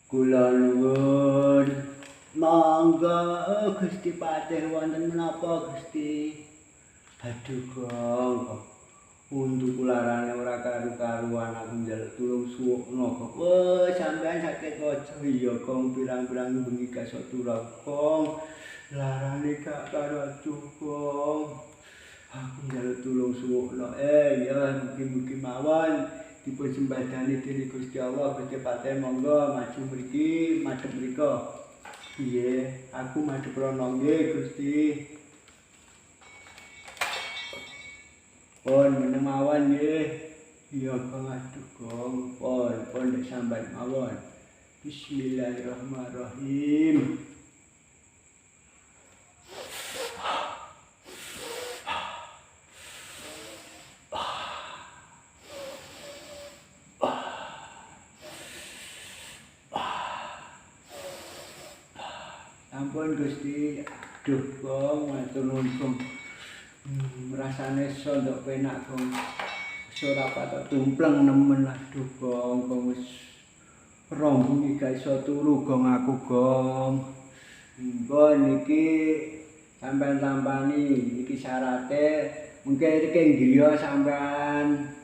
Kula nuwun. Monggo Gusti Patih wonten menapa Gusti? Aduh Gong. Untu kularane ora karu-karuan aku njaluk tulung suwukna kok. Wah, sampean sakit aja iya Gong, pirang-pirang bengi gak iso turu Gong. Larane gak karo Gong. Aku njaluk tulung suwukna. Ya mugi-mugi mawon dipun sembadani dening Gusti Allah. Gusti Patih monggo maju mriki, madhep mriko. Piye? Aku madhep rono nggih Gusti. Pun meneng mawon nggih. Iya Gong, aduh Gong, pun pun ndek sambat mawon. Bismillahirrahmanirrahim. Ampun Gusti, aduh Gong, matur nuwun Gong. Rasane sondok penak Gong. Wis ora patok tumpleng nemen aduh Gong, Gong wis rong bengi gak iso turu Gong aku Gong. Engko niki sampean tampani iki syarate mungkin iki griya sampean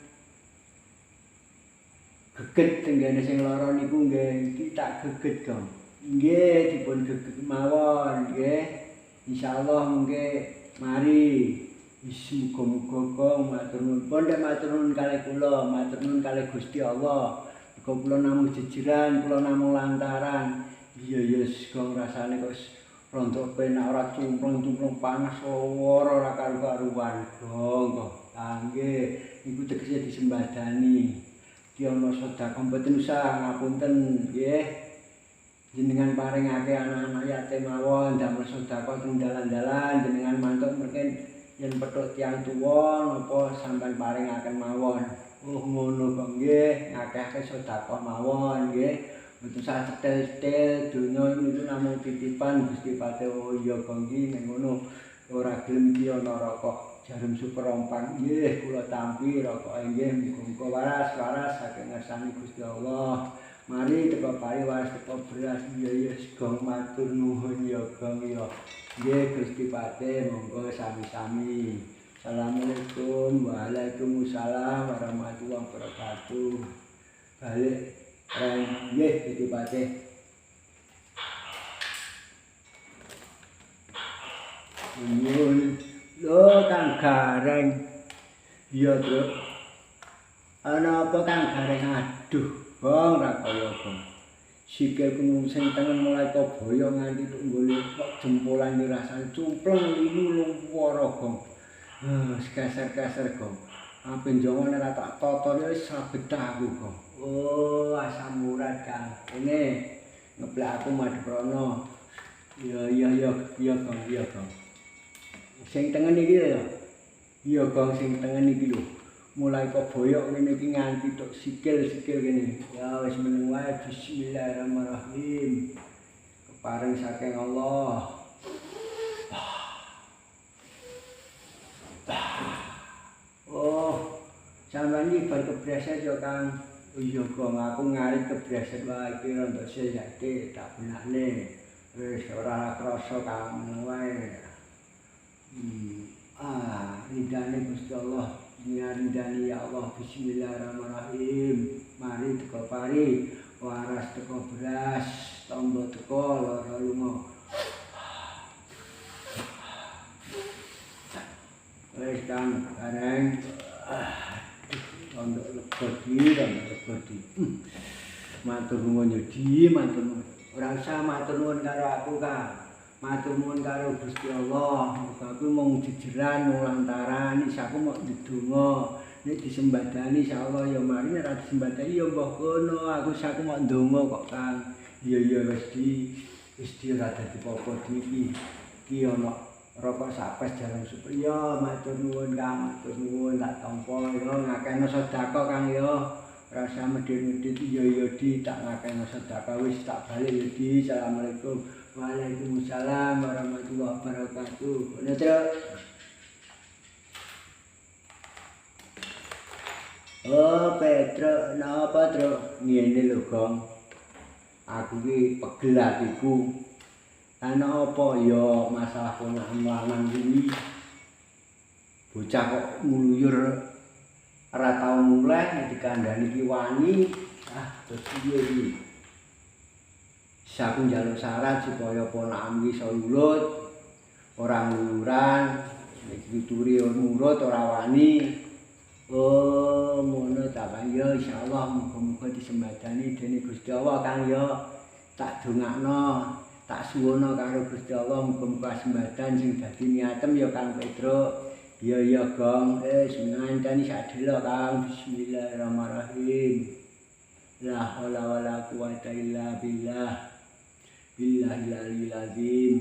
geget tenggene sing lara niku nggih iki tak geget Gong. Nggih dipun geget mawon nggih. Insyaallah mungkin mari. Wis muga-muga Gong matur nuwun. Pun nek matur nuwun kalih kula, matur nuwun kalih Gusti Allah. Muga kula namung jejeran, kula namung lantaran. Iya ya Gong rasane kok wis rontok penak ora cumpleng-cumpleng panas lara ora karu-karuan Gong kok. Ah nggih, niku tegese disembadani. Ki ana sedekah mboten usah ngapunten nggih. Jenengan paringake anak-anak yatim mawon damel sedekah teng dalan-dalan jenengan mantuk mungkin yen petuk tiyang tuwa napa sampean paringaken mawon. Oh ngono kok nggih, ngakehake sedekah mawon nggih. Mboten usah cetel-cetel donya niku namung titipan Gusti Patih. Oh iya kok nggih nek ngono ora gelem iki ana rokok jarum super rompang nggih kula tampi rokoke nggih muga-muga waras-waras saking ngersani Gusti Allah. Mari teko pari waras teko beras iya ya Gong matur nuwun ya Gong ya. Nggih Gusti Patih monggo sami-sami. Assalamualaikum waalaikumsalam warahmatullahi wabarakatuh. Balik reng nggih Gusti Patih. Nuwun. Lho Kang Gareng. Iya, Truk. Ana apa Kang Gareng? Aduh, Gong ra kaya Gong. Sikilku sing tengen mulai kobaya nganti tok nggone kok jempolan iki rasane cumpleng linu luwara Gong. Keser-keser Gong. Ape njongone ora tak tata wis ora betah aku Gong. Oh, asam urat Kang. Kene ngeplak aku madhep rono. Iya iya iya iya Gong, iya Gong. Sing tengen iki lho. Iya Gong sing tengen iki lho. Mulai koboyok ngene iki nganti tok sikil-sikil kene. Ya wis meneng wae bismillahirrahmanirrahim. Kepareng saking Allah. Oh, sampean iki bar kebreset ya Kang. Oh iya Gong, aku ngarit kebreset wae iki rondo sejake tak benakne. Wis ora krasa Kang meneng wae. Ah, ridane Gusti Allah. Nyarindani ya Allah bismillahirrahmanirrahim. Mari teko pari, waras teko beras, tombo teko lara lunga. Wis Kang Gareng. Aduh, tondo lego di, tondo lego di. Matur nuwun ya Di, matur nuwun. Ora usah matur nuwun karo aku Kang. Matur nuwun karo Gusti Allah. Muga aku mung jejeran mung lantaran is aku mok ndedonga. Nek disembadani insyaallah ya mari, nek ora disembadani ya mbah kono. Aku wis aku mok ndonga kok Kang. Iya iya wis Di. Wis Di ora dadi apa-apa Di iki. Iki ana rokok sapes jalan super. Ya matur nuwun Kang, matur nuwun tak tampa ya ngakehno sedekah Kang ya. Rasa medhit-medhit iya iya Di tak ngakehno sedekah wis tak balik ya Di. Assalamualaikum. Waalaikumsalam warahmatullahi wabarakatuh. Ngono Truk. Oh Petro, napa Truk? Ngene lho Gong. Aku ki pegel atiku. Ana apa ya masalah ponakan lanang kuwi. Bocah kok ngluyur ora tau mulih, nek dikandhani ki wani. Ah, terus piye iki? Aku njaluk syarat supaya ponakan iki iso lulut, ora ngluyuran, nek dituturi nurut ora wani. Oh, ngono ta, Kang ya, insyaallah muga-muga disembadani dening Gusti Allah, Kang ya. Tak dongakno, tak suwuna karo Gusti Allah muga-muga sembadan sing dadi niatem ya, Kang Petro. Iya iya, Gong. Ngancani sak dela, Kang. Bismillahirrahmanirrahim. La haula wala quwata illa billah. Billahil aliyil azim.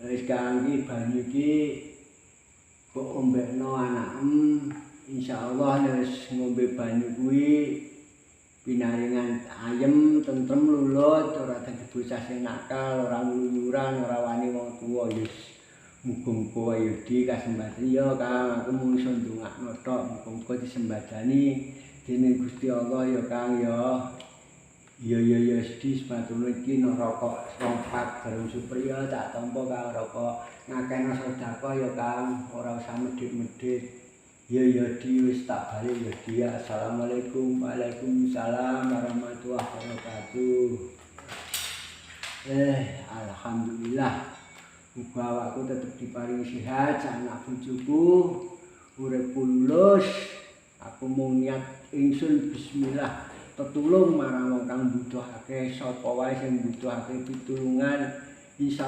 Wis, Kang, iki banyu iki kok ombekno anakem. Insyaallah nek wis ngombe banyu kuwi pinaringan ayem, tentrem, lulut, ora dadi bocah sing nakal, ora ngluyuran, ora wani wong tuwa. Yes. Muga-muga wae di kasembadani ya, Kang. Aku mung iso ndongakno tok, muga-muga disembadani dening Gusti Allah ya, Kang ya. Iya iya iya sedih sepatune iki no rokok rong pak durung super ya tak tampa, Kang, rokok. Ngakehno sedekah ya, Kang, ora usah medhit-medhit. Iya iya di wis tak balik ya, Di. Assalamualaikum. Waalaikumsalam warahmatullahi wabarakatuh. Alhamdulillah. Muga awakku tetep diparingi sehat, anak bojoku uripku lulus. Aku mung niat ingsun bismillah tetulung marang wong kang mbutuhake, sapa wae sing mbutuhake pitulungan. Insya